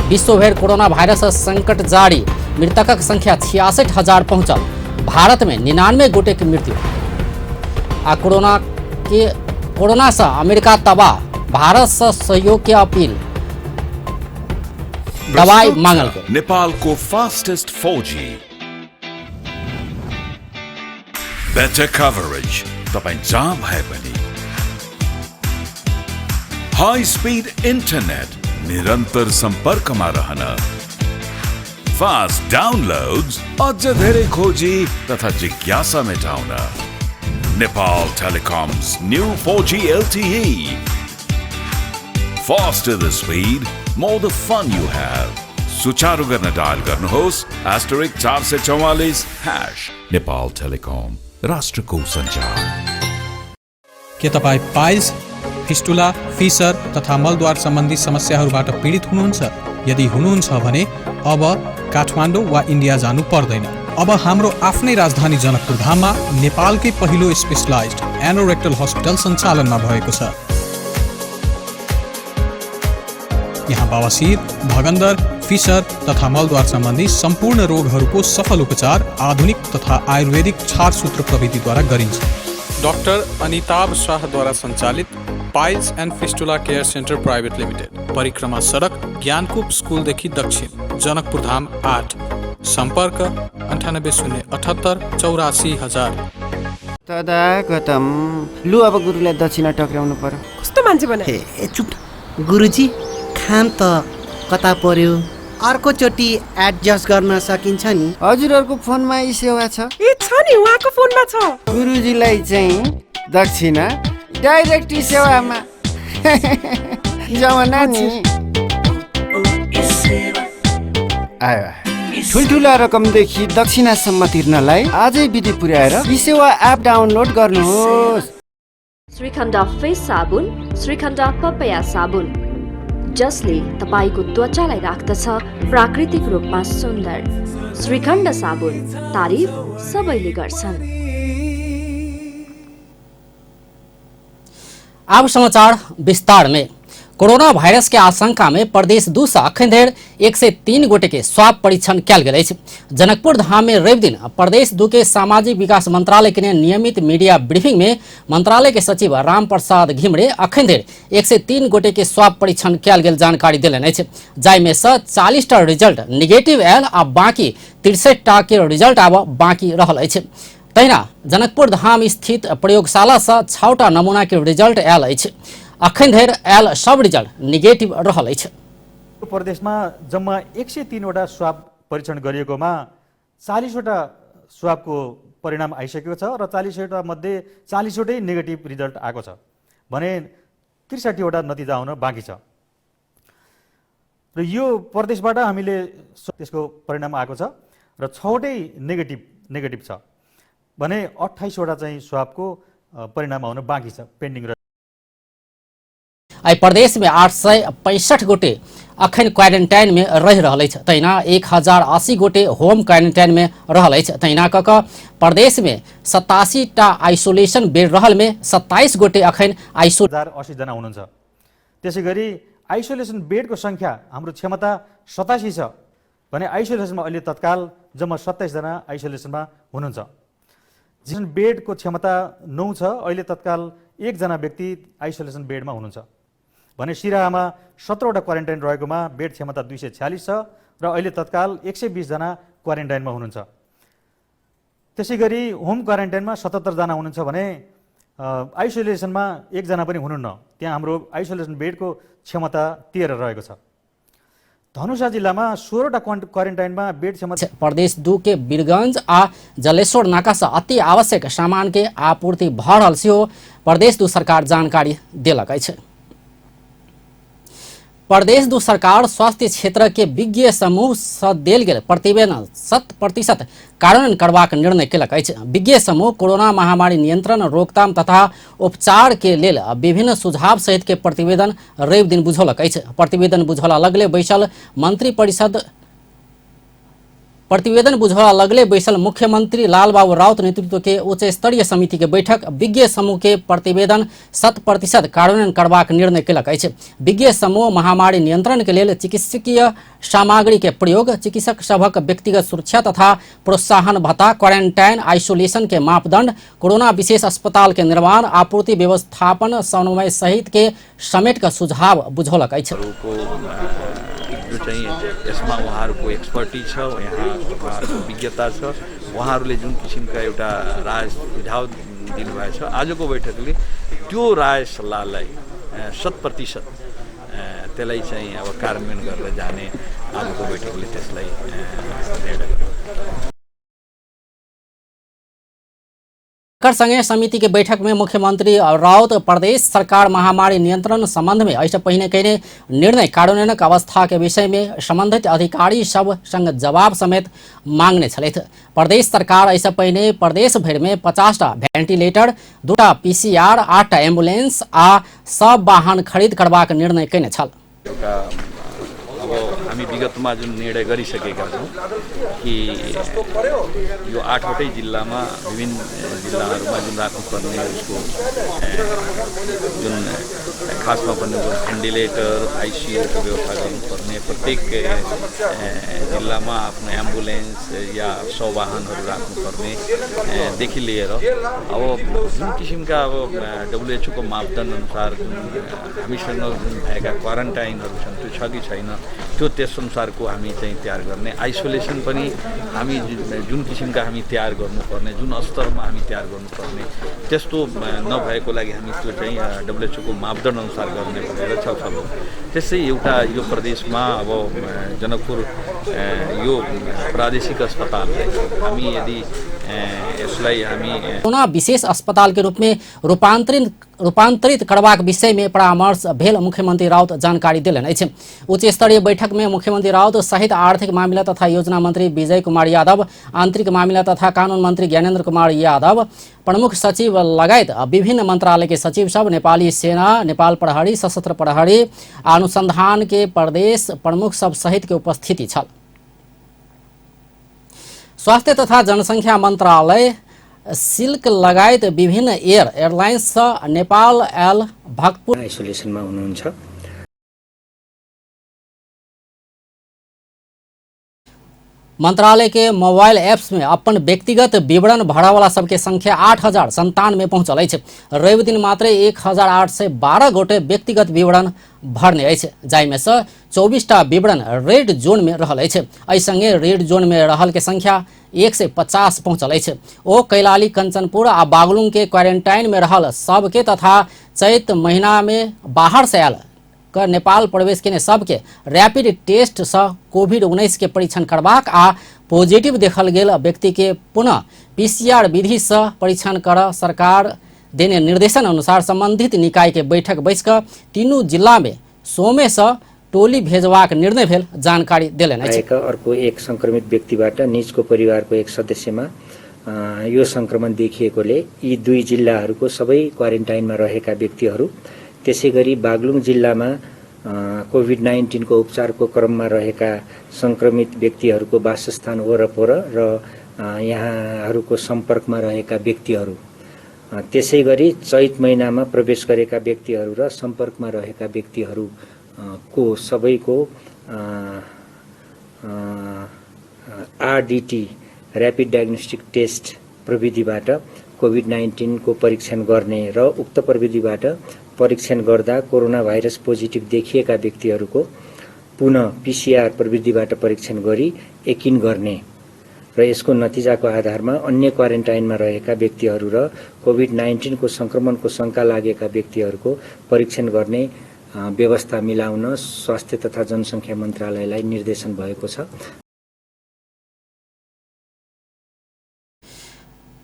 विश्वभर corona virus संकट जारी, मृतकक संख्या 66,000 पहुंचल। भारत में 99 गोटे की मृत्यु। आ कोरोना से अमेरिका तबाह, भारत से सहयोग की अपील, दवाई मांगल। नेपाल को फास्टेस्ट 4G बेटर कवरेज तपाईं जहाँ भए पनि, हाई स्पीड इंटरनेट, निरंतर संपर्कमा रहन, फास्ट डाउनलोड्स, अझ धेरै खोजी तथा जिज्ञासा मेटाउन। Nepal Telecom's new 4G LTE. Faster the speed, more the fun you have. सुचारू गर्न डायल गर्नुहोस् *444# नेपाल टेलिकम, राष्ट्रको सञ्चार। के तपाईँ पाइल्स, फिस्टुला, फिसर तथा मलद्वार सम्बन्धी समस्याहरूबाट पीडित हुनुहुन्छ? यदि हुनुहुन्छ भने अब काठमाडौँ वा इन्डिया जानु पर्दैन। अब हाम्रो आफ्नै राजधानी जनकपुर धाममा नेपालकै पहिलो स्पेशलाइज्ड एनोरेक्टल हस्पिटल सञ्चालनमा भएको छ। यहाँ बवासिर, भगन्दर, फिसर तथा मलद्वार सम्बन्धी सम्पूर्ण रोगहरूको सफल उपचार आधुनिक तथा आयुर्वेदिक छारसूत्र प्रविधिद्वारा गरिन्छ। डाक्टर अनिताभ शाहद्वारा सञ्चालित piles and fistula care centre private limited, परिक्रमा सडक, ज्ञानकूप स्कुलदेखि दक्षिण, जनकपुर धाम 8। सम्पर्क 9808 84,000। तदागतम। लु अब गुरुलाई दक्षिणा टक्राउनु पर्यो। कस्तो मान्छे बने? ए चुप गुरुजी, खान त कता पर्यो, अर्कोचोटि एडजस्ट गर्न सकिन्छ नि। हजुरहरूको फोनमा यी सेवा छ? ए छ नि, उहाँको फोनमा छ। गुरुजीलाई चाहिँ दक्षिणा डाइरेक्ट सेवामा जमाना नि। ठुल्ठुला रकमदेखि दक्षिणासम्म तिर्नलाई आजै विधि पुर्याएर यी सेवा एप डाउनलोड गर्नुहोस्। श्रीखण्ड फेस साबुन, श्रीखण्ड पपया साबुन, जसले तपाईको त्वचालाई राख्दछ प्राकृतिक रूपमा सुन्दर। श्रीखण्ड साबुन, तारिफ सबैले गर्छन्। अब समाचार विस्तार में। कोरोना वायरस के आशंका में प्रदेश 2 से अखन धरि 103 गोटे के स्वाब परीक्षण कयल गेल अछि। जनकपुर धाम में रवि दिन प्रदेश 2 के सामाजिक विकास मंत्रालय के नियमित मीडिया ब्रीफिंग में मंत्रालय के सचिव राम प्रसाद घिमरे अखन धरि 103 गोटे के स्वाब परीक्षण कयल गेल जानकारी देलनि अछि, जाहिमे सँ 40 टा रिजल्ट निगेटिव आयल आ बाकी 63 टा के रिजल्ट आब बाकी रहल अछि। तहिना जनकपुर धाम स्थित प्रयोगशाला से 6 टा नमूना के रिजल्ट आयल अछि। अखन धरि आयल सब रिजल्ट निगेटिव रहल अछि। प्रदेशमा जम्मा 103 वटा स्वाब परीक्षण गरिएकोमा 40 वटा स्वाबको परिणाम आइसकेको छ र 40 वटा मध्ये 40 वटै नेगेटिभ रिजल्ट आएको छ भने 63 वटा नतिजा आउन बाँकी छ। र यो प्रदेशबाट हामीले त्यसको परिणाम आएको छ र 6 वटै नेगेटिभ छ भने 28 वटा चाहिँ स्वाबको परिणाम आउन बाँकी छ, पेन्डिङ छ। प्रदेश में 865 गोटे अखन क्वारेंटाइन में रह रहल अछि। तहिना 1080 गोटे होम क्वारेंटाइन में रहल अछि। तहिना कऽ प्रदेश में 87 टा आइसोलेशन बेड रहल में 27 गोटे अखन 80 जना हुनुहुन्छ। त्यसै गरी आइसोलेसन बेडको संख्या हाम्रो क्षमता 87 छ भने आइसोलेसनमा अहिले तत्काल जम्मा 27 जना आइसोलेसनमा हुनुहुन्छ। जुन बेडको क्षमता 9 छ, अहिले तत्काल 1 जना व्यक्ति आइसोलेसन बेडमा हुनुहुन्छ भने सिराहामा 17 वटा क्वारेन्टाइन रहेकोमा बेड क्षमता 246 छ र अहिले तत्काल 120 जना क्वारेन्टाइनमा हुनुहुन्छ। त्यसै गरी होम क्वारेन्टाइनमा 77 जना हुनुहुन्छ भने आइसोलेसनमा 1 जना पनि हुनुहुन्न। त्यहाँ हाम्रो आइसोलेसन बेडको क्षमता 13 रहेको छ। धनुषा जिल्लामा 16 वटा क्वारेन्टाइनमा बेड क्षमता। प्रदेश 2 के वीरगंज आ जलेश्वर नाका से अति आवश्यक सामान के आपूर्ति भऽ रहल सेहो प्रदेश 2 सरकार जानकारी देलक अछि। प्रदेश 2 सरकार स्वास्थ्य क्षेत्र के विज्ञ समूह से देल गेल प्रतिवेदन 100% कार्यान्वयन करबाक निर्णय केलक अछि। विज्ञ समूह कोरोना महामारी नियंत्रण, रोकथाम तथा उपचार के लेल विभिन्न सुझाव सहित के प्रतिवेदन रवि दिन बुझौलक अछि। प्रतिवेदन बुझौला लगले बैसल मंत्री परिषद प्रतिवेदन बुझौला लगले बैसल मुख्यमंत्री लालबाबू राउत नेतृत्व के उच्च स्तरीय समिति के बैठक विज्ञ समूह के प्रतिवेदन 100% कार्यान्वयन करबाक निर्णय केलक अछि। विज्ञ समूह महामारी नियंत्रण के लेल चिकित्सकीय सामग्री के प्रयोग, चिकित्सक सभक व्यक्तिगत सुरक्षा तथा प्रोत्साहन भत्ता, क्वारेंटाइन आइसोलेशन के मापदंड, कोरोना विशेष अस्पताल के निर्माण, आपूर्ति व्यवस्थापन समन्वय सहित के समेट का सुझाव बुझौलक अछि। जो चाहिँ यसमा उहाँहरूको एक्सपर्टिज छ, यहाँ उहाँहरूको विज्ञता छ, उहाँहरूले जुन किसिमका एउटा राय सुझाव दिनुभएको छ, आजको बैठकले त्यो राय सल्लाहलाई 100% त्यसलाई चाहिँ अब कार्यान्वयन गरेर जाने आजको बैठकले त्यसलाई निर्णय गर्यो। संगे समिति के बैठक में मुख्यमंत्री राउत प्रदेश सरकार महामारी नियंत्रण संबंध में ऐसे पहिने कईने निर्णय कार्यान्वयनक अवस्था के विषय में संबंधित अधिकारी सब संग जवाब समेत मांगने छलैथ। प्रदेश सरकार ऐसे पहिने प्रदेश भर में 50टा भेंटिलेटर, 2टा PCR, 8टा एम्बुलेंस आ सब वाहन खरीद करबाक निर्णय कईने छल। अब हामी विगतमा जुन निर्णय गरिसकेका छौँ कि यो 8वटै जिल्लामा विभिन्न जिल्लाहरूमा जुन राख्नुपर्ने उसको जुन खासमा पनि भेन्टिलेटर, आइसियूको व्यवस्था गर्नुपर्ने, प्रत्येक जिल्लामा आफ्नो एम्बुलेन्स या वाहनहरू राख्नुपर्ने देखि लिएर अब जुन किसिमका अब WHO को मापदण्ड अनुसार जुन हामीसँग जुन भएका क्वारेन्टाइनहरू छन् त्यो छ कि छैन, त्यो त्यसअनुसारको हामी चाहिँ तयार गर्ने, आइसोलेसन पनि हामी जुन किसिमका हामी तयार गर्नुपर्ने, जुन स्तरमा हामी तयार गर्नुपर्ने त्यस्तो नभएको लागि हामी त्यो चाहिँ WHO को मापदण्ड अनुसार गर्ने भनेर छलफल हो। त्यसै एउटा यो प्रदेशमा अब जनकपुर यो प्रादेशिक अस्पताललाई हामी यदि यसलाई हामी कोरोना विशेष अस्पताल के रूप में रूपांतरित करबाक विषय में परामर्श भेल मुख्यमंत्री राउत जानकारी दिलन अछि। उच्च स्तरीय बैठक में मुख्यमंत्री राउत सहित आर्थिक मामला तथा योजना मंत्री विजय कुमार यादव, आंतरिक मामला तथा कानून मंत्री ज्ञानेन्द्र कुमार यादव, प्रमुख सचिव लगायत विभिन्न मंत्रालय के सचिव सब, नेपाली सेना, नेपाल प्रहरी, सशस्त्र प्रहरी, अनुसंधान के प्रदेश प्रमुख सब सहित के उपस्थिति छल। स्वास्थ्य तथा जनसंख्या मंत्रालय सिल्क लगायत विभिन्न एयरलाइन्स नेपाल एल भक्तपुर आइसोलेसनमा हुनुहुन्छ। मंत्रालय के मोबाइल ऐप्स में अपन व्यक्तिगत विवरण भरा वाला सबके संख्या 8097 पहुंचल अछि। रवि दिन मात्र 1812 गोटे व्यक्तिगत विवरण भरने अछि, जाहिमे से 24टा विवरण रेड जोन में रहल अछि। एहि संगे रेड जोन में रहल के संख्या 150 पहुंचल अछि। ओ कैलाली, कंचनपुर आ बागलुंग के क्वारेंटाइन में रहल सबके तथा चैत महीना में बाहर से आयल नेपाल प्रवेश केने सबके रैपिड टेस्ट से कोविड-19 के परीक्षण करबाक आ पॉजिटिव देखल गेल व्यक्ति के पुनः PCR विधि से परीक्षण कर सरकार देने निर्देशन अनुसार संबंधित निकाय के बैठक बैसक तीनों जिला में सोमे से टोली भेजबाक निर्णय भेल जानकारी देलन अछि। अर्को एक संक्रमित व्यक्तिबाट निजको परिवारको एक सदस्यमा यो संक्रमण देखिएकोले यी दुई जिल्लाहरूको सबै क्वारेन्टाइनमा रहेका व्यक्तिहरू, त्यसैगरी बागलुङ जिल्लामा कोभिड-19 को उपचारको क्रममा रहेका संक्रमित व्यक्तिहरूको वासस्थान वरपर र यहाँहरूको सम्पर्कमा रहेका व्यक्तिहरू, त्यसैगरी चैत महिनामा प्रवेश गरेका व्यक्तिहरू र सम्पर्कमा रहेका व्यक्तिहरूको सबैको RDT र्यापिड डायग्नोस्टिक टेस्ट प्रविधिबाट कोभिड-19 को परीक्षण गर्ने र उक्त प्रविधिबाट परीक्षण गर्दा कोरोना भाइरस पोजिटिभ देखिएका व्यक्तिहरूको पुनः PCR प्रविधिबाट परीक्षण गरी यकिन गर्ने र यसको नतिजाको आधारमा अन्य क्वारेन्टाइनमा रहेका व्यक्तिहरू र कोभिड-19 को संक्रमणको शंका लागेका व्यक्तिहरूको परीक्षण गर्ने व्यवस्था मिलाउन स्वास्थ्य तथा जनसंख्या मन्त्रालयलाई निर्देशन भएको छ।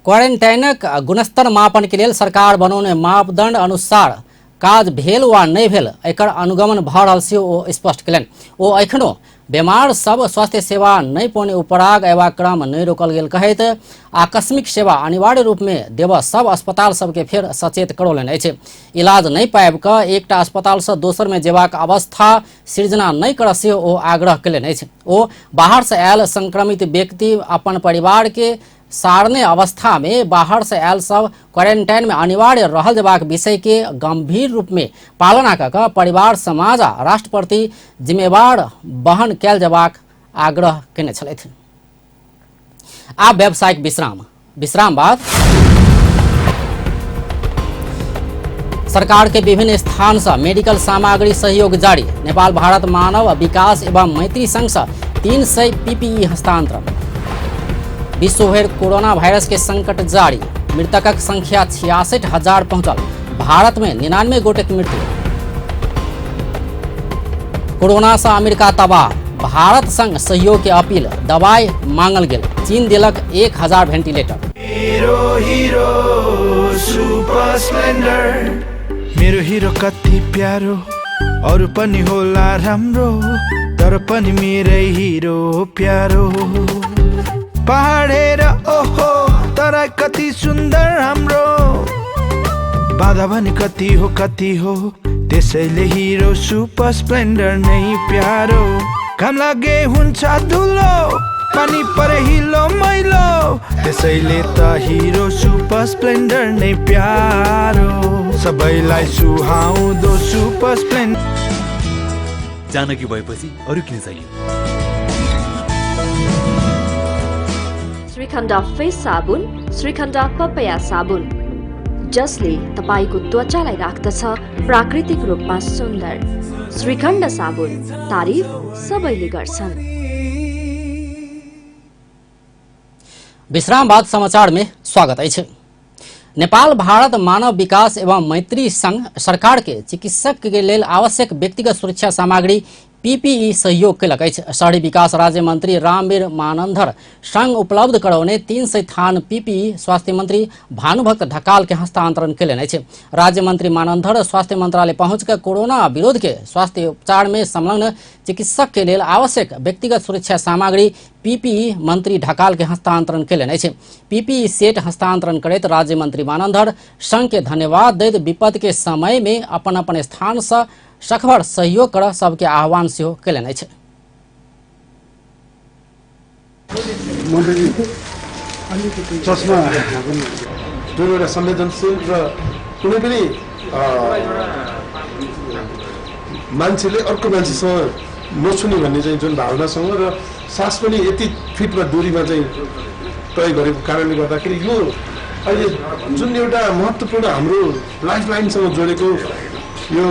क्वारेंटाइनक गुणस्तर मापन के लिए सरकार बनौने मापदंड अनुसार काज भेल वा नहीं भेल एकर अनुगमन भ रहल से ओ स्पष्ट कयलनि। ओ एखनो बीमार सब स्वास्थ्य सेवा नहीं पाउने उपराग एवं क्रम नहीं रोकल गेल कहैत आकस्मिक सेवा अनिवार्य रूप में देव सब अस्पताल सबके फेर सचेत करौलनि अछि। इलाज नहीं पाबि कऽ एकटा अस्पताल से दोसर में जेबाक अवस्था सृजना नहीं करऽ सेहो ओ आग्रह कयलनि अछि। ओ बाहर से आयल संक्रमित व्यक्ति अपन परिवार के सारने अवस्था में बाहर से आयल सब क्वारंटाइन में अनिवार्य रहल जबाक विषय के गंभीर रूप में पालना कऽ परिवार समाज आ राष्ट्र प्रति जिम्मेवार वहन कयल जबाक आग्रह केने छलथि। आब व्यावसायिक विश्राम बाद सरकार के विभिन्न स्थान से मेडिकल सामग्री सहयोग जारी। नेपाल भारत मानव विकास एवं मैत्री संघ से 300 PPE हस्तांतरण। विश्व भर कोरोना वायरस के संकट जारी। मृतकक संख्या 66,000 पहुंचल। भारत में 99 गोटे की मृत्यु। कोरोना से अमेरिका तबाह। भारत संग सहयोग के अपील। दवाई मांगल गेल। चीन दिलक 1000 वेंटिलेटर। मेरो हिरो कति प्यारो अरु पनि होला राम्रो तर पनि मेरै हिरो प्यारो पहाडेर ओहो तर कति सुन्दर हाम्रो बाधा भने कति हो त्यसैले हिरो सुपर स्प्लेन्डर नै प्यारो काम लागे हुन्छ धुलो पानी परे हिलो मैलो त्यसैले त हिरो सुपर स्प्लेन्डर नै प्यारो सबैलाई सुहाउँदो सुपर स्प्लेन्डर जानकी भएपछि अरु किन चाहियो। श्रीखण्ड फेस साबुन, श्रीखण्ड पपया साबुन, जसले तपाईको त्वचालाई राख्दछ प्राकृतिक रूपमा सुन्दर। श्रीखण्ड साबुन, तारिफ सबैले गर्छन्। विश्राम बाद समाचार में स्वागत है। नेपाल भारत मानव विकास एवं मैत्री संघ सरकार के चिकित्सक के लेल आवश्यक व्यक्तिगत सुरक्षा सामग्री PPE सहयोग कयलक अछि। शहरी विकास राज्य मंत्री रामवीर मानन्धर संघ उपलब्ध करौने 300 थान PPE स्वास्थ्य मंत्री भानुभक्त ढकाल के हस्तांतरण कयलनि अछि। राज्य मंत्री मानन्धर स्वास्थ्य मंत्रालय पहुंचकर कोरोना विरोध के स्वास्थ्य उपचार में संलग्न चिकित्सक के लेल आवश्यक व्यक्तिगत सुरक्षा सामग्री PPE मंत्री ढकाल के हस्तांतरण कयलनि अछि। PPE सेट हस्तांतरण करैत राज्य मंत्री मानन्धर संघ के धन्यवाद दैत विपद के समय में अपन अपन स्थान से सखबर सहयोग कर सबके आह्वान सेहो कयलनि अछि। चस्मा जुन एउटा संवेदनशील र कुनै पनि मान्छेले अर्को मान्छेसँग नछुने भन्ने चाहिँ जुन भावनासँग र सास पनि यति फिटमा दूरीमा चाहिँ प्रयोग गरेको कारणले गर्दाखेरि यो अहिले जुन एउटा महत्त्वपूर्ण हाम्रो लाइफ लाइनसँग जोडेको यो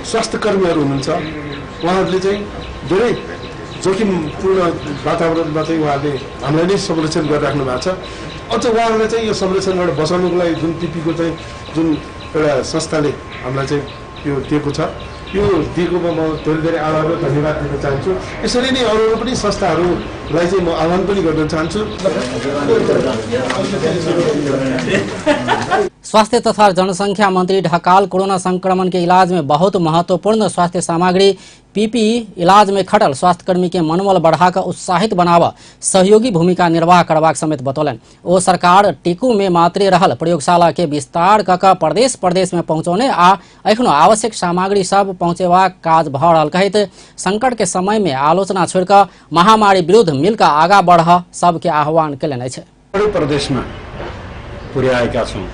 स्वास्थ्य कर्मीहरू हुनुहुन्छ उहाँहरूले चाहिँ धेरै जोखिमपूर्ण वातावरणमा चाहिँ उहाँहरूले हामीलाई नै संरक्षण गरिराख्नु भएको छ। अझ उहाँहरूलाई चाहिँ यो संरक्षणबाट बचाउनुको लागि जुन PPE को चाहिँ जुन एउटा संस्थाले हामीलाई चाहिँ यो दिएको छ यो दिएकोमा म धेरै आभार र धन्यवाद दिन चाहन्छु। यसरी नै अरू पनि संस्थाहरूलाई चाहिँ म आह्वान पनि गर्न चाहन्छु। स्वास्थ्य तथा जनसंख्या मंत्री ढकाल कोरोना संक्रमण के इलाज में बहुत महत्वपूर्ण स्वास्थ्य सामग्री PPE इलाज में खटल स्वास्थ्यकर्मी के मनोबल बढ़ाकर उत्साहित बनाव सहयोगी भूमिका निर्वाह करबाक समेत बतौलन। ओ सरकार टीकू में मात्रे रहल प्रयोगशाला के विस्तार कऽ प्रदेश प्रदेश में पहुंचौने आ एखनो आवश्यक सामग्री सब पहुंचेबाक काज भ रहल कहैत संकट के समय में आलोचना छोड़कर महामारी विरुद्ध मिलकर आगा बढ़ सबके आह्वान कयलनि अछि। प्रदेश में पुर्याएका छौं।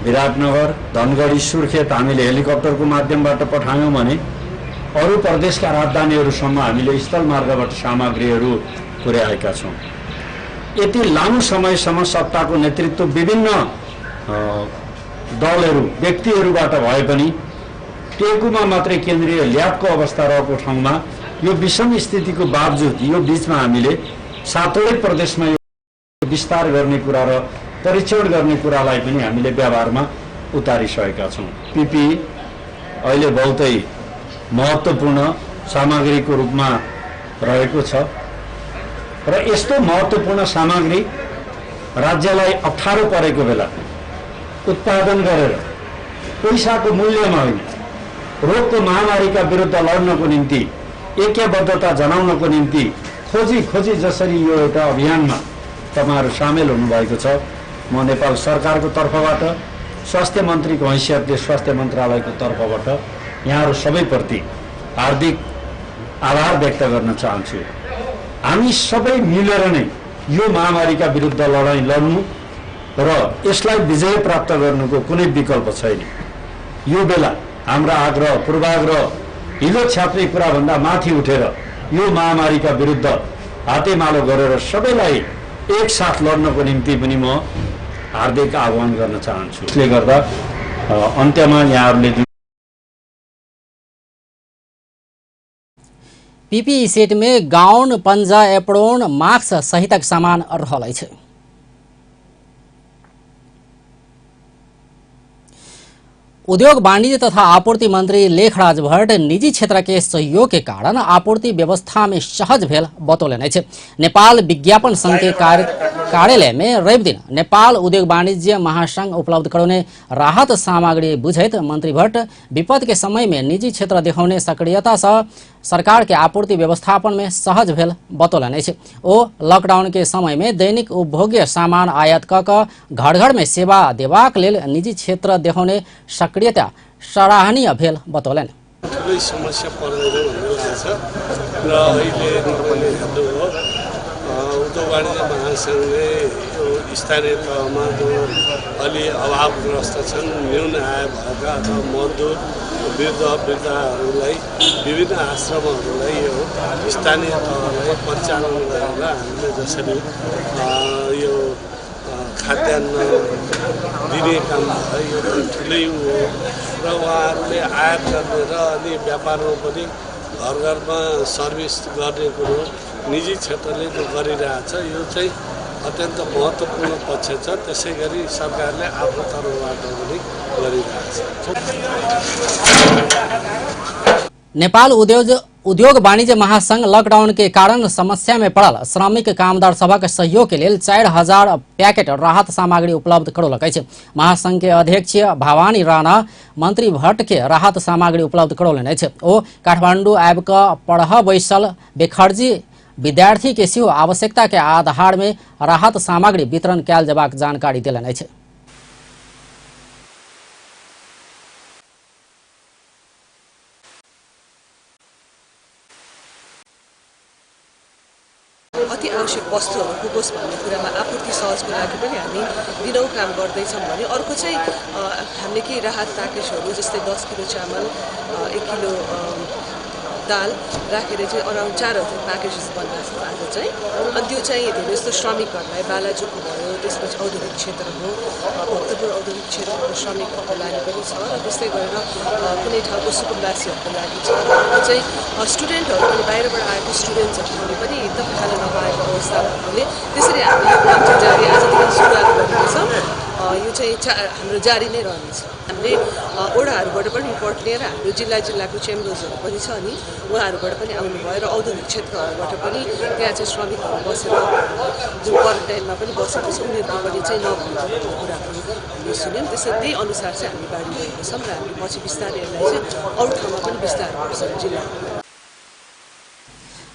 विराटनगर धनगढी सुर्खेत हामीले हेलिकप्टरको माध्यमबाट पठायौं भने अरू प्रदेशका राजधानीहरूसम्म हामीले स्थल मार्गबाट सामग्रीहरू पुर्याएका छौं। यति लामो समयसम्म सत्ताको नेतृत्व विभिन्न दलहरू व्यक्तिहरूबाट भए पनि टेकुमा मात्रै केन्द्रीय ल्याबको अवस्था रहेको ठाउँमा यो विषम स्थितिको बावजुद यो बीचमा हामीले सातवटै प्रदेशमा विस्तार गर्ने कुरा र परीक्षण गर्ने कुरालाई पनि हामीले व्यवहारमा उतारिसकेका छौं। PPE अहिले बहुतै महत्त्वपूर्ण सामग्रीको रूपमा रहेको छ र यस्तो महत्त्वपूर्ण सामग्री राज्यलाई अप्ठ्यारो परेको बेला उत्पादन गरेर पैसाको मूल्यमा होइन रोगको महामारीका विरुद्ध लड्नको निम्ति एकबद्धता जनाउनको निम्ति खोजी जसरी यो एउटा अभियानमा तपाईहरु सामेल हुनुभएको छ, म नेपाल सरकारको तर्फबाट स्वास्थ्य मन्त्रीको हैसियतले स्वास्थ्य मन्त्रालयको तर्फबाट यहाँहरु सबैप्रति हार्दिक आभार व्यक्त गर्न चाहन्छु। हामी सबै मिलेर नै यो महामारीका विरुद्ध लडाईँ लड्नु र यसलाई विजय प्राप्त गर्नुको कुनै विकल्प छैन। यो बेला हाम्रा आग्रह पूर्वाग्रह हिजो छाप्ने कुराभन्दा माथि उठेर यो महामारीका विरुद्ध हातेमालो गरेर सबैलाई एकसाथ लड्नको निम्ति पनि म हार्दिक आह्वान गर्न चाहन्छु। यसले गर्दा अन्त्यमा यहाँहरूले पीपीई सेट में गाउन, पंजा, एप्रोन, मास्क सहितक सामान रहल अछि। उद्योग वाणिज्य तथा आपूर्ति मंत्री लेखराज भट्ट निजी क्षेत्र के सहयोग के कारण आपूर्ति व्यवस्था में सहज भेल बतौलनि अछि। नेपाल विज्ञापन संघ के कार्यालय में रवि दिन नेपाल उद्योग वाणिज्य महासंघ उपलब्ध कराउने राहत सामग्री बुझैत मंत्री भट्ट विपद के समय में निजी क्षेत्र देखाउने सक्रियता से सरकार के आपूर्ति व्यवस्थापन में सहज भेल बतौलनि अछि। ओ लॉकडाउन के समय में दैनिक उपभोग्य सामान आयात क घर घर में सेवा देबाक लेल निजी क्षेत्र देखाउने सक्रियता सराहनीय भेल बतौलनि। ठुलै समस्या पर्दैन भन्ने लाग्छ र अहिले तपाईँले हेर्नुभयो उद्योग वाणिज्य महासंघले यो स्थानीय तहमा जो अलि अभावग्रस्त छन्, न्यून आय भएका अथवा मजदुर वृद्धहरूलाई विभिन्न आश्रमहरूलाई यो स्थानीय तहलाई परिचालन गरेर हामीले जसरी यो खाद्यान्न दिने काम यो ठुलै हो र उहाँहरूले आयात गर्ने र अनि व्यापारमा पनि घर घरमा सर्भिस गर्ने कुरो निजी क्षेत्रले जो गरिरहेछ यो चाहिँ अत्यन्त महत्त्वपूर्ण पक्ष छ। त्यसै गरी सरकारले आफ्नो तर्फबाट पनि गरिरहेछ। नेपाल उद्योग वाणिज्य महासंघ लॉकडाउन के कारण समस्या में पड़ल श्रमिक कामदार सभक सहयोग के लिए 4000 पैकेट राहत सामग्री उपलब्ध करौलक अछि। महासंघ के अध्यक्ष भवानी राणा मंत्री भट्ट के राहत सामग्री उपलब्ध करौलनि अछि। ओ काठमांडू आबि क पढ़ बैसल बेखर्जी विद्यार्थी के सेहो आवश्यकता के आधार में राहत सामग्री वितरण कयल जेबाक जानकारी देलनि अछि। अति आवश्यक वस्तुहरू पुगोस् भन्ने कुरामा आपूर्ति सहजको लागि पनि हामी दिनौँ काम गर्दैछौँ भने अर्को चाहिँ हामीले केही राहत प्याकेजहरू जस्तै 10 किलो चामल 1 किलो दाल राखेर चाहिँ अराउन्ड 4000 प्याकेजेस बनाएको छ आज चाहिँ। अनि त्यो चाहिँ धेरै जस्तो श्रमिकहरूलाई बालाजुको भयो, त्यसपछि औद्योगिक क्षेत्र हो, भक्तपुर औद्योगिक क्षेत्रको श्रमिकहरूको लागि पनि छ र त्यस्तै गरेर कुनै ठाउँको सुकुम्बासीहरूको लागि छ। त्यो चाहिँ स्टुडेन्टहरू पनि बाहिरबाट आएको स्टुडेन्ट्सहरूले पनि एकदम खान नपाएको अवस्था भएकोले त्यसरी हामीले यो काम चाहिँ जारी आजदेखि सुरुवात गरेको छौँ। यो चाहिँ हाम्रो जारी नै रहनेछ। हामीले ओडाहरूबाट पनि रिपोर्ट लिएर हाम्रो जिल्लाको चेम्बर्सहरू पनि छ नि उहाँहरूबाट पनि आउनुभयो र औद्योगिक क्षेत्रहरूबाट पनि त्यहाँ चाहिँ श्रमिकहरू बसेर जुन क्वारेन्टाइनमा पनि बसेको छ उनीहरूको पनि चाहिँ नभएको कुराहरू हामीले सुन्यौँ। त्यही अनुसार चाहिँ हामी बाँडी रहेको छौँ र हामी पछि बिस्तारै यसलाई चाहिँ अरू ठाउँमा पनि विस्तार गर्छौँ जिल्लामा।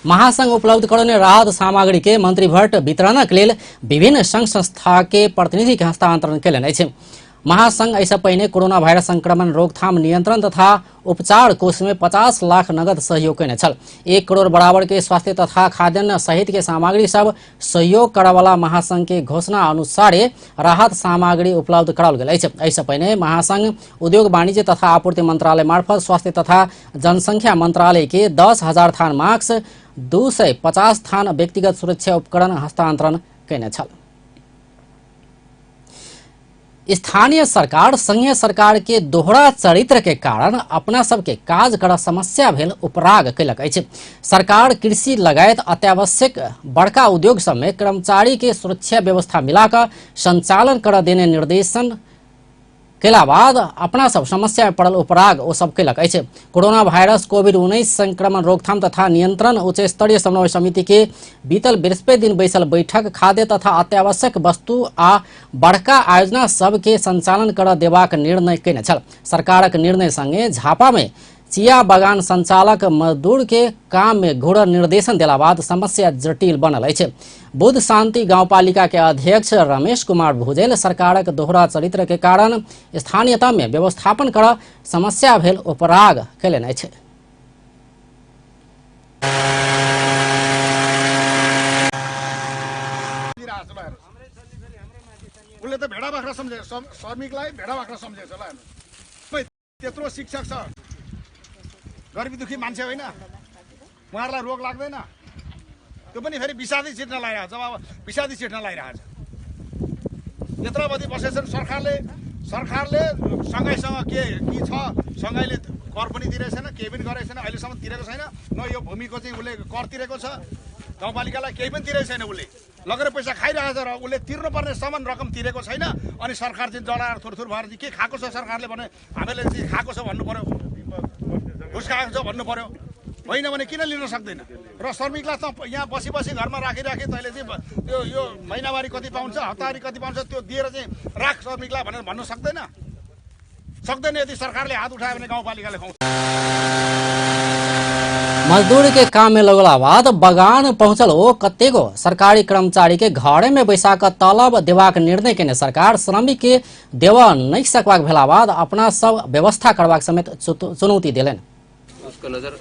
महासंघ उपलब्ध कराउने राहत सामग्री के मंत्री भट्ट वितरणक लेल विभिन्न संघ संस्था के प्रतिनिधि के हस्तांतरण कयलनि अछि। महासंघ ऐसा पहिने कोरोना वायरस संक्रमण रोकथाम नियंत्रण तथा उपचार कोष में 50 लाख नगद सहयोग कयने छल। 1 करोड़ बराबर के स्वास्थ्य तथा खाद्यान्न सहित के सामग्री सब सहयोग करवाला महासंघ के घोषणा अनुसार राहत सामग्री उपलब्ध कराओल गेल अछि। ऐसा पहिने महासंघ उद्योग वाणिज्य तथा आपूर्ति मंत्रालय मार्फत स्वास्थ्य तथा जनसंख्या मंत्रालय के 10,000 थान मास्क 250 थान व्यक्तिगत सुरक्षा उपकरण हस्तांतरण कयने छल। स्थानीय सरकार संघीय सरकार के दोहरा चरित्र के कारण अपना सबके काज कर समस्या भेल उपराग कयलक अछि। सरकार कृषि लगायत अत्यावश्यक बड़का उद्योग सब में कर्मचारी के सुरक्षा व्यवस्था मिलाकर संचालन कर देने निर्देशन केला बाद अपना सब समस्या में पड़ल उपराग ओ सब कयलक अछि। कोरोना वायरस कोविड-19 संक्रमण रोकथाम तथा नियंत्रण उच्च स्तरीय समन्वय समिति के बीतल बृहस्पति दिन बैसल बैठक खाद्य तथा अत्यावश्यक वस्तु आ बड़का आयोजना सब के संचालन कर देबाक निर्णय कयने छल। सरकारक निर्णय संगे झापा में चिया बगान संचालक मजदूर के काम में घोर निर्देशन देला बाद समस्या जटिल बनल अछि। बुद्ध शांति गाउँपालिका के अध्यक्ष रमेश कुमार भुजेल सरकारक दोहरा चरित्र के कारण स्थानीयता में व्यवस्थापन कर समस्या भेल उपराग केलनि अछि। उसले त भेडा बाख्रा सम्झे, श्रमिकलाई भेडा बाख्रा सम्झेछ ल। त्यत्रो शिक्षक छ, गरिबी दुखी मान्छे होइन, उहाँहरूलाई रोग लाग्दैन। त्यो पनि फेरि विषादी छिट्न लगाइरहेको छ। अब विषादी छिट्न लगाइरहेको छ। यत्रो बजी बसेछन्। सरकारले सँगैसँग के छ, सँगैले कर पनि तिरेको छैन, केही पनि गरेको छैन, अहिलेसम्म तिरेको छैन। न यो भूमिको चाहिँ उसले कर तिरेको छ, गाउँपालिकालाई केही पनि तिरेको छैन। उसले लगेर पैसा खाइरहेको छ र उसले तिर्नुपर्ने समान रकम तिरेको छैन। अनि सरकार चाहिँ डराएर थुरथुर भएर चाहिँ के खाएको छ सरकारले भने हामीले चाहिँ खाएको छ भन्नु पर्यो, घुस खाएको छ भन्नु पर्यो। होइन भने किन लिन सक्दैन? र श्रमिकलाई त यहाँ बसी घरमा राखिराखे तैँले चाहिँ यो महिनावारी कति पाउँछ, हप्तावारी कति पाउँछ त्यो दिएर चाहिँ राख श्रमिकलाई भनेर भन्नु सक्दैन। यदि सरकारले हात उठायो भने गाउँपालिकाले खुवाउँछ। मजदूर के काम में लगला बाद बगान पहुंचल ओ कतेको सरकारी कर्मचारी के घरे में बैसा कर तलब देवाक निर्णय केने सरकार श्रमिक के देवा नहीं सकबाक भेला बाद अपना सब व्यवस्था करवाक समेत चुनौती दिलन। उसका नजर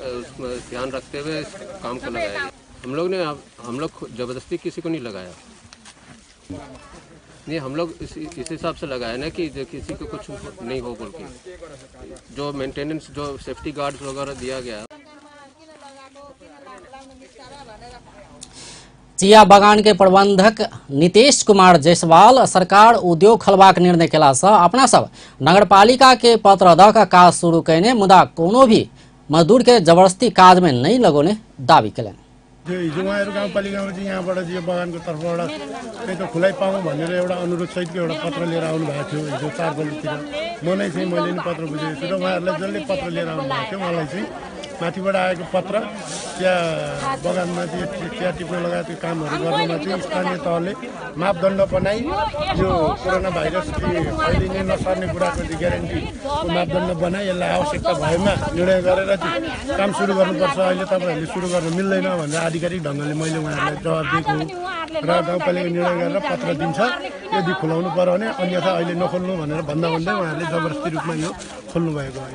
ध्यान रखते हुए काम को लगाया। हम लोग जबरदस्ती किसी को नहीं लगाया। नहीं, हम लोग इस हिसाब से लगाया ना कि किसी को कुछ नहीं हो बोल के जो मेंटेनेंस जो सेफ्टी गार्ड्स वगैरह दिया गया। चिया बगान के प्रबंधक नीतीश कुमार जायसवाल सरकार उद्योग खोलबाक निर्णय केला से अपना सब नगरपालिका के पत्र द का काज शुरू कैने मुदा कोनो भी मजदूर के जबरदस्ती काज में नहीं लगोने दावी केलन। हिजो उहाँहरू गाउँपालिकामा चाहिँ यहाँबाट चाहिँ बगानको तर्फबाट त्यही त खुलाइ पाऊँ भनेर एउटा अनुरोध सहितको एउटा पत्र लिएर आउनु भएको थियो हिजो 4 बजीतिर। मैले नि पत्र बुझेको छु र उहाँहरूलाई जसले पत्र लिएर आउनु भएको थियो उहाँलाई चाहिँ माथिबाट आएको पत्र चिया बगानमा चाहिँ चिया टिप्न लगायतको कामहरू गर्नमा चाहिँ स्थानीय तहले मापदण्ड बनाई यो कोरोना भाइरस फैलिने नसर्ने कुराको चाहिँ ग्यारेन्टीको मापदण्ड बनाई यसलाई आवश्यकता भएमा निर्णय गरेर चाहिँ काम सुरु गर्नुपर्छ। अहिले तपाईँहरूले सुरु गर्न मिल्दैन भनेर आधिकारिक ढङ्गले मैले उहाँहरूलाई जवाब दिएको हो र गाउँपालिका निर्णय गरेर पत्र दिन्छ यदि खुलाउनु पर्यो भने, अन्यथा अहिले नखोल्नु भनेर भन्दा उहाँहरूले जबरजस्ती रूपमा यो खोल्नु भएको हो।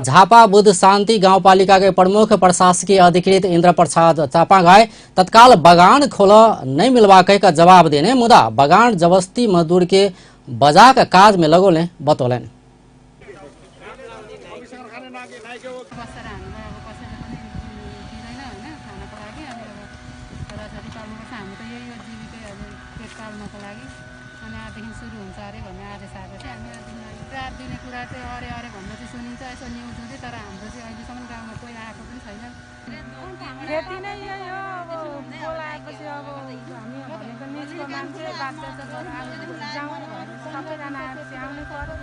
झापा बुद्ध शांति गाउँपालिका के प्रमुख प्रशासकीय अधिकृत इंद्र प्रसाद चापागाई तत्काल बगान खोल नहीं मिलवा का जवाब देने मुदा बगान जबरदस्ती मजदूर के बजा का काज में लगोले बतौलन। खेती नै यही हो। अब बोलाएपछि अब हामी भनेको निजको मान्छे बाध्य छ सबैजना आएपछि आउनु पर्यो।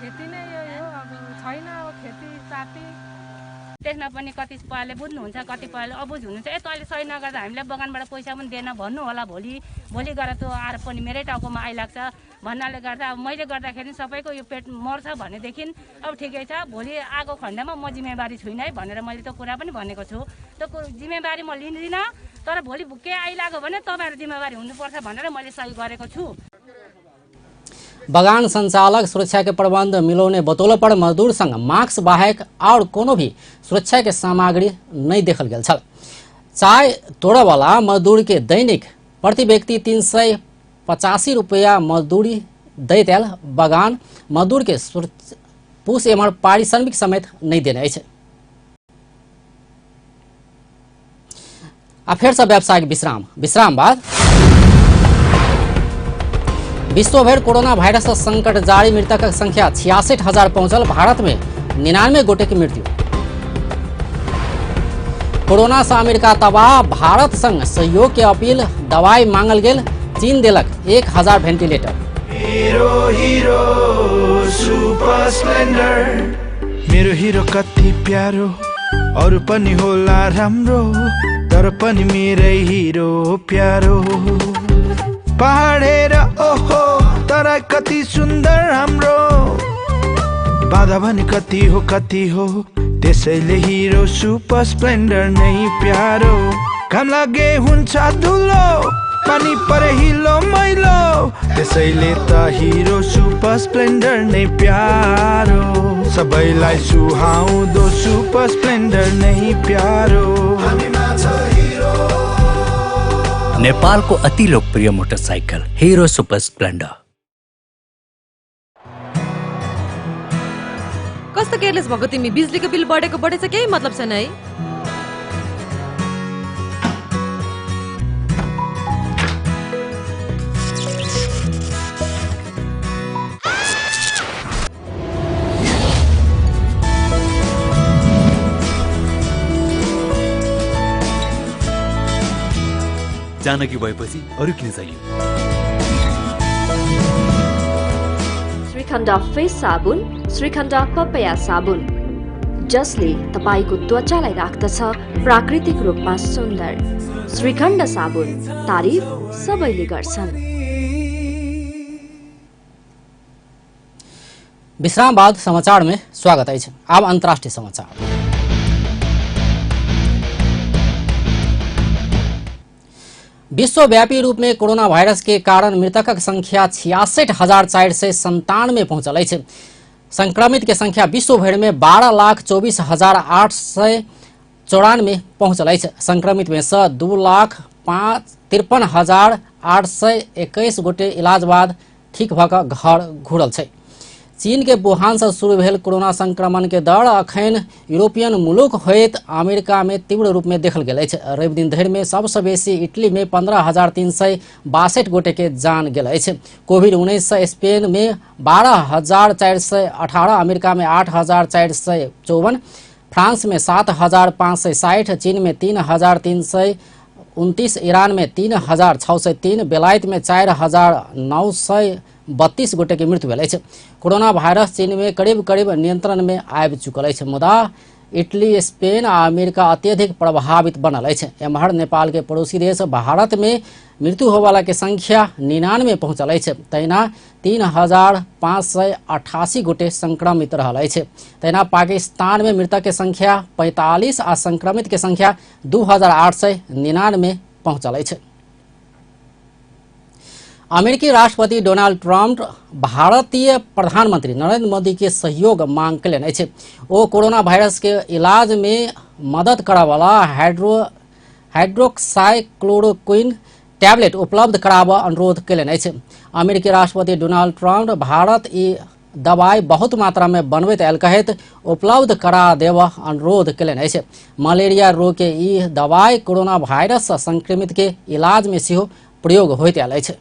खेती नै यही हो। अब छैन अब खेतीपाती त्यसमा पनि कतिपयले बुझ्नुहुन्छ, कतिपयले अबुझ हुनुहुन्छ। यस्तो अहिले सही नगर्दा हामीलाई बगानबाट पैसा पनि दिएन भन्नु होला। भोलि गएर त्यो आरोप पनि मेरै टाउकोमा आइलाग्छ भन्नाले गर्दा अब मैले गर्दाखेरि सबैको यो पेट मर्छ भनेदेखि अब ठिकै छ, भोलि आगो खण्डमा म जिम्मेवारी छुइनँ है भनेर मैले त्यो कुरा पनि भनेको छु। त्यो जिम्मेवारी म लिँदिनँ, तर भोलि के आइलाग्यो भने तपाईँहरू जिम्मेवारी हुनुपर्छ भनेर मैले सही गरेको छु। बगान संचालक सुरक्षा के प्रबंध मिलोने बतौल पर मजदूर संग मास्क बाहेक और कोनो भी सुरक्षा के सामग्री नहीं देखल गेल छल। चाय तोड़े वाला मजदूर के दैनिक प्रति व्यक्ति 385 रुपया मजदूरी दैत आयल बगान मजदूर के पूस एवं पारिश्रमिक समेत नहीं देने अछि। आ फेर से व्यावसायिक विश्राम बाद विश्वभर कोरोना वायरस संकट जारी मृतक संख्या 66,000 पहुंचल। भारत में 99 गोटे की मृत्यु। कोरोना से अमेरिका तबाह, भारत संग सहयोग के अपील, दवाई मांगल गेल, चीन देलक 1000 वेंटिलेटर। मेरो हिरो कति प्यारो अरु पनि होला राम्रो, तर पनि मेरै हिरो प्यारो। पहाडेर ओहो तराई कति सुन्दर हाम्रो बाधा भने कति हो त्यसैले हिरो सुपर स्प्लेन्डर नै प्यारो काम लागे हुन्छ धुलो पानी परे हिलो मैलो त्यसैले त हिरो सुपर स्प्लेन्डर नै प्यारो सबैलाई सुहाउँदो सुपर स्प्लेन्डर नै प्यारो नेपालको अति लोकप्रिय मोटरसाइकल हिरो सुपर स्प्लेन्डर। कस्तो केयरलेस भएको तिमी, बिजुलीको बिल बढेछ केही मतलब छैन है। जानकी भएपछि अरु किन चाहियो? श्रीखण्ड फेस साबुन, श्रीखण्ड पपया साबुन, जसले तपाईको त्वचालाई राख्दछ प्राकृतिक रूपमा सुन्दर। श्रीखण्ड साबुन, तारिफ सबैले गर्छन्। विश्राम बाद समाचार में स्वागत है। अब अंतर्राष्ट्रीय समाचार। विश्वव्यापी रूप में कोरोना वायरस के कारण मृतकक संख्या 66,497 पहुंचल है। संक्रमित के संख्या विश्व भर में 12,24,894 पहुंचल है। संक्रमित में से 2,53,821 गोटे इलाज बाद ठीक भक घर घुरल है। चीन के वुहान से शुरू भेल कोरोना संक्रमण के दर अखन यूरोपियन मुलुक होत अमेरिका में तीव्र रूप में देखल गेल अछि। रवि दिन धरि में सबसे बेसी इटली में 15,362 गोटे के जान गेल अछि। कोविड-19 स्पेन में 12,418, अमेरिका में 8,454, फ्रांस में 7,560, चीन में 3,329, ईरान में 3,603, बेलायत में 4,932 गोटे के मृत्यु भेल अछि। कोरोना वायरस चीन में करीब करीब नियंत्रण में आबि चुकल अछि, मुदा इटली, स्पेन आ अमेरिका अत्यधिक प्रभावित बनल अछि। एम्हर नेपाल के पड़ोसी देश भारत में मृत्यु होवाला के संख्या 99 पहुंचल अछि। तहिना 3,588 गोटे संक्रमित रहल अछि। तहिना पाकिस्तान में मृतक के संख्या 45 आ संक्रमित के संख्या 2,899 पहुंचल अछि। अमेरिकी राष्ट्रपति डोनाल्ड ट्रम्प भारतीय प्रधानमंत्री नरेंद्र मोदी के सहयोग मांग कयलनि अछि। ओ कोरोना वायरस के इलाज में मदद करयवला हाइड्रोक्साइक्लोरोक्विन टैबलेट उपलब्ध कराबऽ अनुरोध कयलनि अछि। अमेरिकी राष्ट्रपति डोनाल्ड ट्रम्प भारत ई दवाई बहुत मात्रा में बनबैत आयल कहैत उपलब्ध करा देबऽ अनुरोध कयलनि अछि। मलेरिया रोग के ई दवाई कोरोना वायरस से संक्रमित के इलाज में सेहो प्रयोग होइत आयल अछि।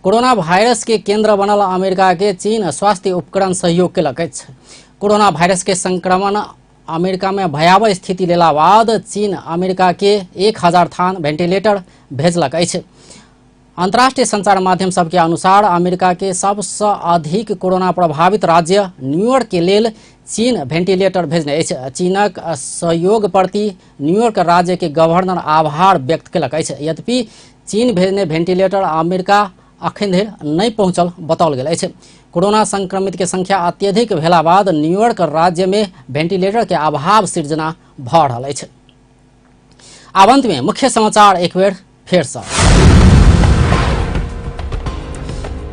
कोरोना वायरस के केंद्र बनल अमेरिका के चीन स्वास्थ्य उपकरण सहयोग केलक अछि। कोरोना वायरस के संक्रमण अमेरिका में भयावह स्थिति लेला बाद चीन अमेरिका के 1,000 थान वेंटिलेटर भेजलक अछि। अंतर्राष्ट्रीय संचार माध्यम सबके अनुसार अमेरिका के सबसे अधिक कोरोना प्रभावित राज्य न्यूयॉर्क के लेल चीन वेंटिलेटर भेजने अछि। चीनक सहयोग प्रति न्यूयॉर्क राज्य के गवर्नर आभार व्यक्त केलक अछि। यद्यपि चीन भेजने वेंटिलेटर अमेरिका अखन धरि नहीं पहुंचल बताओल गेल अछि। कोरोना संक्रमित के संख्या अत्यधिक भेला बाद न्यूयॉर्क राज्य में वेंटिलेटर के अभाव सृजना भऽ रहल अछि। आब अंत में मुख्य समाचार एक बेर फेर सँ।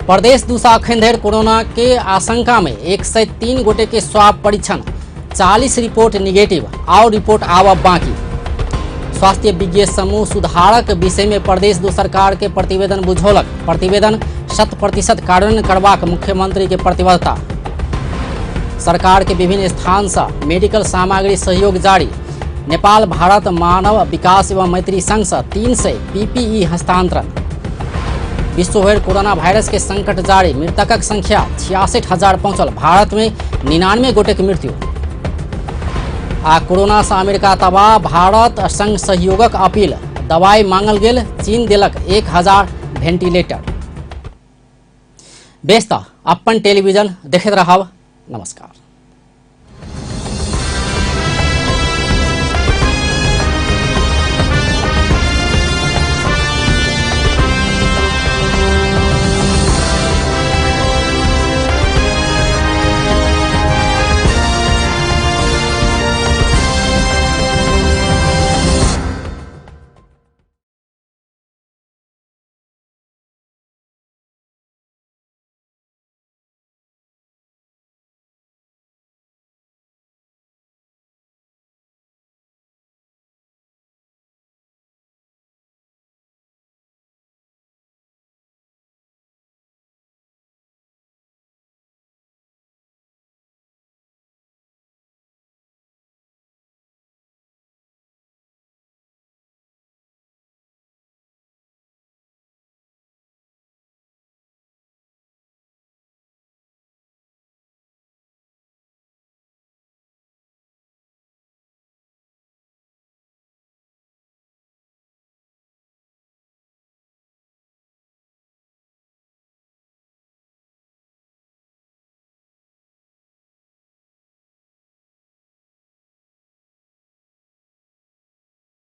प्रदेश दूसरा अखन धरि कोरोना के आशंका में 103 गोटे के स्वाब परीक्षण, 40 रिपोर्ट निगेटिव, और रिपोर्ट आबऽ बाकी। स्वास्थ्य विज्ञ समूह सुधारक विषय में प्रदेश दू सरकार के प्रतिवेदन बुझौलक। प्रतिवेदन 100% कार्यान्वयन करबाक मुख्यमंत्री के प्रतिबद्धता। सरकार के विभिन्न स्थान से मेडिकल सामग्री सहयोग जारी। नेपाल भारत मानव विकास एवं मैत्री संघ से 300 PPE हस्तांतरण। विश्व भर कोरोना वायरस के संकट जारी, मृतकक संख्या 66,000 पहुंचल। भारत में 99 गोटे के मृत्यु। आ कोरोना से अमेरिका तबाह, भारत संग सहयोगक अपील। दवाई मांगल गेल, चीन देलक 1,000 वेंटिलेटर। बेस्ता अपन टेलीविजन देखैत रहब। नमस्कार।